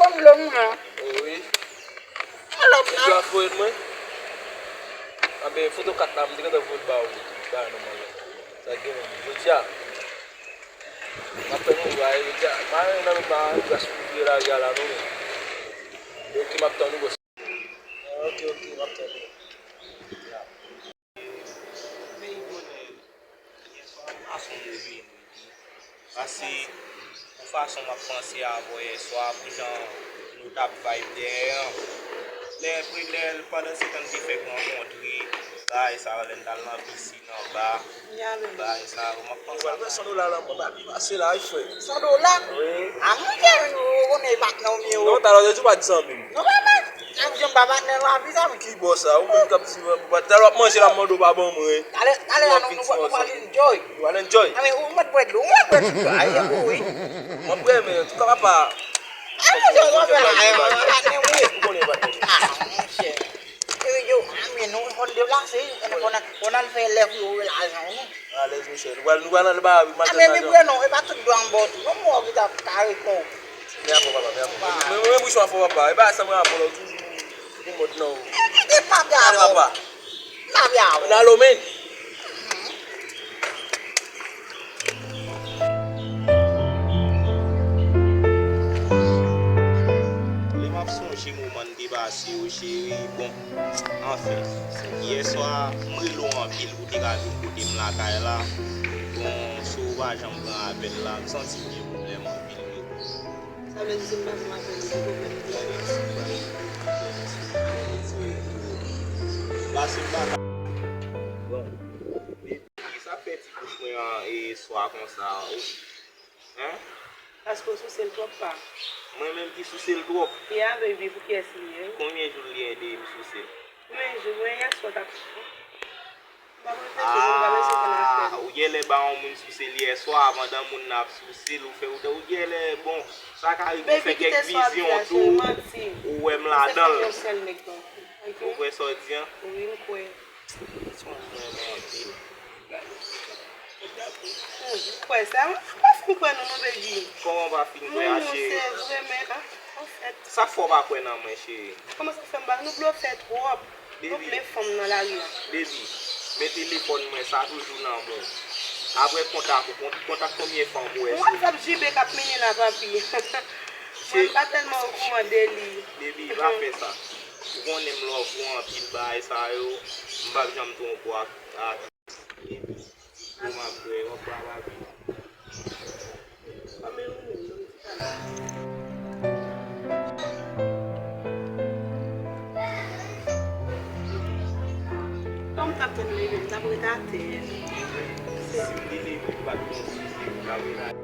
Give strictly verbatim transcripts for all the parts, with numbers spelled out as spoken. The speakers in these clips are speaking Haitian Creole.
ban m lòm nan. Wi. Ban lòm nan. Depi w ap voye l mwen. Anben, foto kat la, m te gentan voye l ba ou. Ba nou mwen. Sa gen menm. Jodi a. M ap tann ou, jodi a. M a nan men pa gras pou vye lari a la, non, men. Ok, m ap tann ou, bòs. Ok, ok, m ap tann ou. Peyi bonè, yèswa m pa sonje vini. Paske, pou fason m ap panse avè w yèswa, pou jan nou t ap vibe dèyè an. Lè, lè, pandan se tan n te fèk rankontre, bagay sa yo, lè n t al nan pisin anba, bagay sa yo, m ap panse avè w. San dola la, mwen pa pi pase la, wi, frè. San dola? Wi. A, monchè, ou konnen e patnè w m ye, wi. Non, talè w te di w pa di san mil. Non, papa. Sa m janm pa patnè lavi sa, wi. Ki bò sa? Ou menm k ap di, talè w ap manje la, m mande w pa ban mwen. Talè, talè a, nou, nou, nou pral enjoy. Nou pral enjoy. A, men ou mèt bwè dlo, ou mèt bwè dlo. Ay, wi. Mwen bwè, men, antouka, papa. A, monchè, ou konn fè la, patnè, wi. Ou konnen patnè. A, monchè. E, yo, a, men nou konn deplase, wi. Konn, konn, konn al fè lè pou yo wè lajan, wi. Alèz, monchè. Nou pral, nou pral nan leba a, wi, m al fè lajan. A, men li vre non, e pa tout dwa m ba w tou. Non, mwen ki t ap kare kò w. Mè a fò, papa, mè a fò. Mwen, mwen, mwen, mwen, mwen, fò, papa. E pa sa, mwen, apò, la, ou toujou gen mòd nan ou. Gen mòd nan ou. Gade, papa. N ap ya, wi. N ale, men. Lè m ap sonje moman n te pase yo, cheri, bon, anfen, yèswa, m rele w anpil pou w te ka vin kote m lakay la. Bon, si w pa janm pran apèl la, m santi m gen pwoblèm anpil, wi. Sa vle di si m pa pran apèl ou, se pwoblèm m gen? Paske m pa ka. Bon, baby, sa k fè ti bouch mwen an e swa konsa, ou, hen? Paske w souse l twòp, pa. Mwen menm ki souse l twòp? Ya, baby, pou kiyès li ye? Konbyen jou l gen depi m souse l? Konbyen jou? Mwen yèswa t ap. Ah, ou genlè ba yon moun souse l yèswa, pandan moun nan ap souse l, ou fè, ou, ou genlè, bon, sa ka rive ou fè kèk vizyon tou, ou wè m ladan l. Ou kwè sa w di an? Wi, m kwè. Ou vrèman anpil. Hmm, m kwè sa. Ou pa fin kwè non, non, baby. Kòman w pa fin kwè a, cheri? Non, se vre, men, ah, anfèt. Sa k fè w pa kwè nan mwen, cheri? Kòman sa k fè m pa, nou blofè twòp. Nou plen fanm nan lari a. Baby, men telefòn mwen sa toujou nan men w. Apre kontak ou, kon-, kontak konbyen fanm ou wè sou li? WhatsApp J B k ap mennen la, papi. Mwen pa tèlman okouran de li. Baby, pa fè sa. Ou konnen m love ou anpil, bagay sa yo, m p ap janm twonpe w ak, ak Baby, ou m ap kwè, w ap kwè a papi. Kòm m t ap tann li menm, m t ap ret atè. Si m te leve, m pa t konn si m t ap ret atè.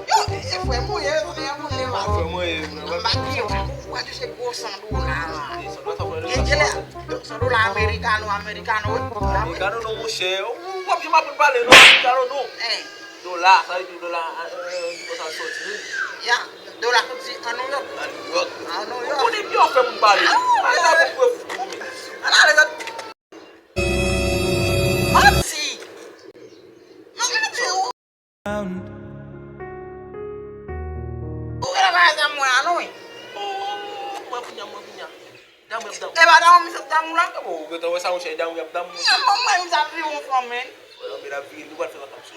Yo, e, e frè m ou ye, e moun leva. Frè mwen ye, frè mwen. Bagay yo, ou wè touche gwo san dola la. Gen, gen lè, san dola amerikano, amerikano, wi. Amerikano non, monchè. Ou, ou p ap janm aprann pale non, amerikano non. Dola, sa vle di dola, eh, eh, ki bò sa soti, wi. Ya, dola soti an New York. An New York. An New York. Ou konnen byen w fè moun pale. Pale la pou fou, men. Ala, ale, ale. Manti! Mwen gentan di ou. Ou gentan bay zam mwen an, non, wi. Oh, mwen kounye a, mwen kounye a. Dam w ap dam. E pa dam w misye ap dam ou la? Bon, ou gentan wè sa, monchè, dam w ap dam ou. Mwen, mwen, misye ap vire yon fanm, men. Mwen, mwen ap vire, nou pral fè ansanm.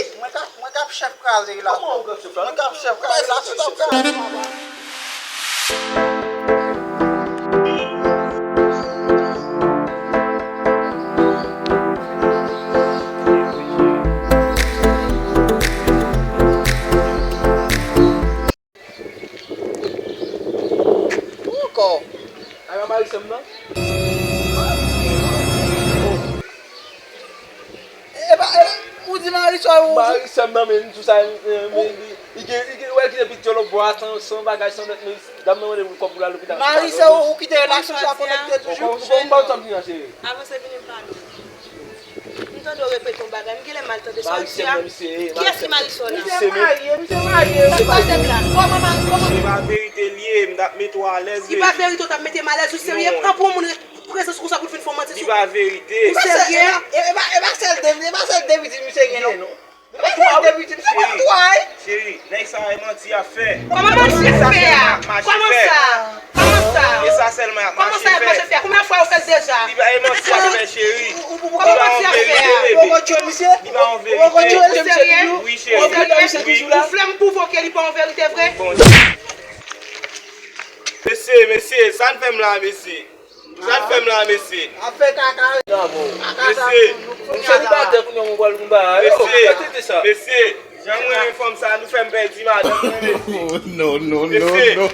Ey, mwen k ap, mwen k ap chèf kraze la. Kòman ou k ap chèf la? Mwen k ap chèf kraze la, tout ap kraze, papa. Ankò. A, mari sè m nan? E pa, e pa, ou di mari sè w. Mari sè m nan, men, m di w sa, men, men, li, li gen, li gen, wè, li gen piti lòt bò a, san, san bagay, san nèt, men, dam nan mande m kòb pou l al lopital. Mari sè w, ou kite relasyon sa konekte toujou? Ou, ou, ou, ou, ou, ou, ou, cheri. Avanse vini m pale. M tande w repete yon bagay, m genlè mal tande sa w di a. Kiyès ki mari sè w la? Misye marye, misye marye. Sa k pase m la? Kòman mari, kòman? Se pa verite l ye, m t ap mete w alèz. Li pa verite, w t ap mete m alèz, ou serye? Pran pou yon moun prezans konsa pou l vin fè w manti sou. Li pa verite. Ou serye? E pa, e pa, e pa sèl de, e pa sèl de piti misye gen, non. Cheri, cheri, nèg sa e manti y ap fè. Kòman manti y ap fè a? Kòman sa? Kòman sa? E sa sèlman y ap mache fè. Kòman sa y ap mache fè a? Konbyen fwa yo fè l deja? Li pa, e manti y ap fè, cheri. Kòman manti y ap fè a? Li pa yon verite, bebe. Ou pa yon verite. Ou serye? Wi, cheri. Ou serye? Wi. Ou vle m pwouve w ke li pa yon verite vre? Bon. Mesye, mesye, sa n fè m la, mesye? Sa n fè m la, mesye? Ap fè kaka. Mesye, m selibatè kounye a, mwen pral konba. Yo, mesye, gade tete sa. Mesye, jan mwen renmen fanm sa, nou fè m pèdi madanm mwen, mesye. Oh, no, no, no, mesye, no.